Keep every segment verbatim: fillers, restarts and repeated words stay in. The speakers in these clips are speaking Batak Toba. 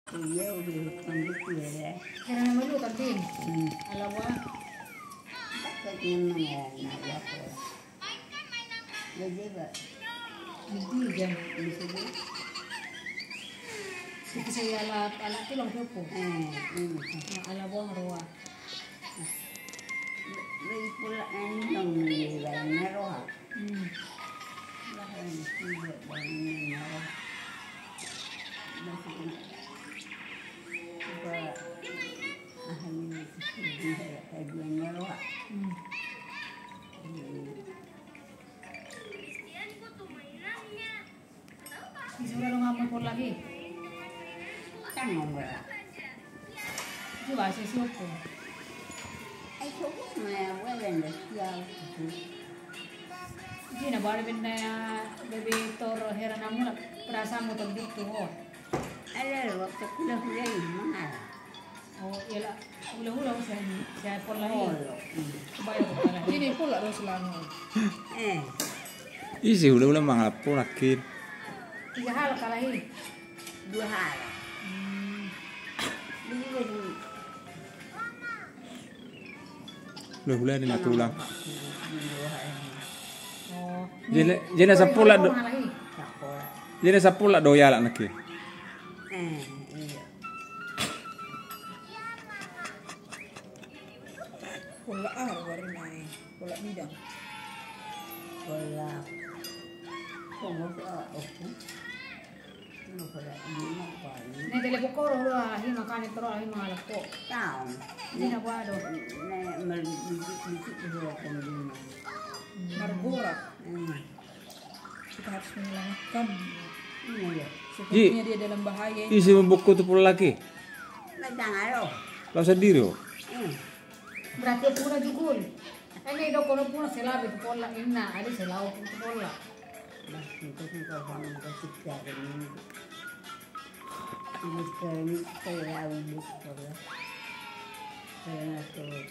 Iya, udah pandit ya. Hera nama lu tadi. Hmm. Ala wa. Tak kena mana ya, nak apa? Jadi, Pak. Jadi, jam. Bisa, Bu. Itu saya ala, ala tulang jopo. Eh, hmm. Nah, ala wa roa. Be-, be-, pula endang ni, ba, na roha. Hmm. Ba, endang ni, ba, na roha. Ba, ba, ah, ini, ini, ini, na roha. Hmm. Hmm. Bisa udah lo ngambil pol lagi. Kan ngomong lah. Itu bahasa siapa? Ai, siapa? Mana boleh ndak siapa? Jadi na baru benda ya, bebe tor hera namu lah, perasaan motor gitu, oh. Ada lo waktu kuliah-kuliah ini, mana? Oh, iyalah. Hula-hula, saya, saya pol lagi. Pol, hmm. Coba ya, pol lagi. Ini pol lagi, selama. Eh. Isi hula-hula mangalap pol, akhir. Tiga hal kalah ini. Dua hal. Hmm. Beli, beli. Hula-hula ni na tulang. Oh. Jadi, jadi na sampulu do. Sampulu. Jadi na sampulu do ya, anak ni. Eh, iya. Pol aha warna i? Pol bidang. Pol. Pol apa? Ini pol bidang apa ini? Ne telepon koro lo, ah, ini makanya terus, ah, ini mangalap ko. Tahu. Ini apa do? Ne mel-, dikit-dikit di bawah pembina. Margora. Hmm. Kita harus menyelamatkan. Iya. Sepertinya dia dalam bahaya ini. Isi membuku tu pol lagi. Madang alo. Lau sendiri, oh. Hmm. Berarti puna jugul. Ini do kono puna selabe tu pol lagi, inna, ada selabe tu pol lagi. Nah, itu kan kalau kamu kasih jalan ini. Ini sekarang ini saya lau di pol lagi. Saya tuh.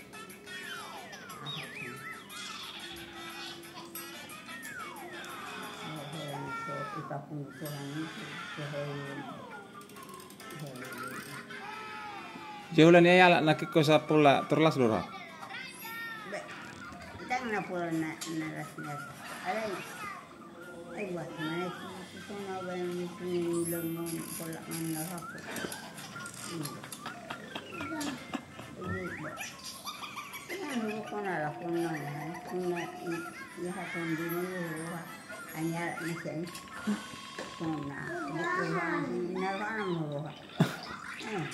Jadi hula ni alak na kiko sampulu torlas do ra. Be, tang na pol na, na las, na las. Alai. Ai, buat mana si, si Sona, ba, yang mesti ulang mau kolak mana aku. Iya. Iya, ba. Nah, lu kok na lah, kok na, kok na, i-, iya, kok di mana lu, wah. Hanya ni sen. Kok na, di rumah, di rumah, di rumah. Eh.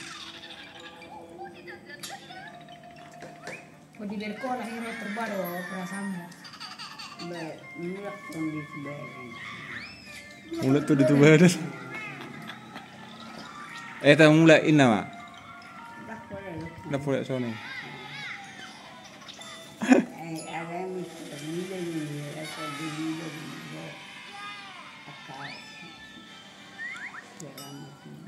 Kok di Berko lah, ini terbaru perasaanmu. Ba, mulak kondisi badan. Mulak tu di tu badan. Eh, tahu mulak inna ma. Dah boleh. Dah boleh, Soni. Eh, ada yang mesti terlibat ni, ya, terlibat ni, ya. Akal. Ya, lama sih.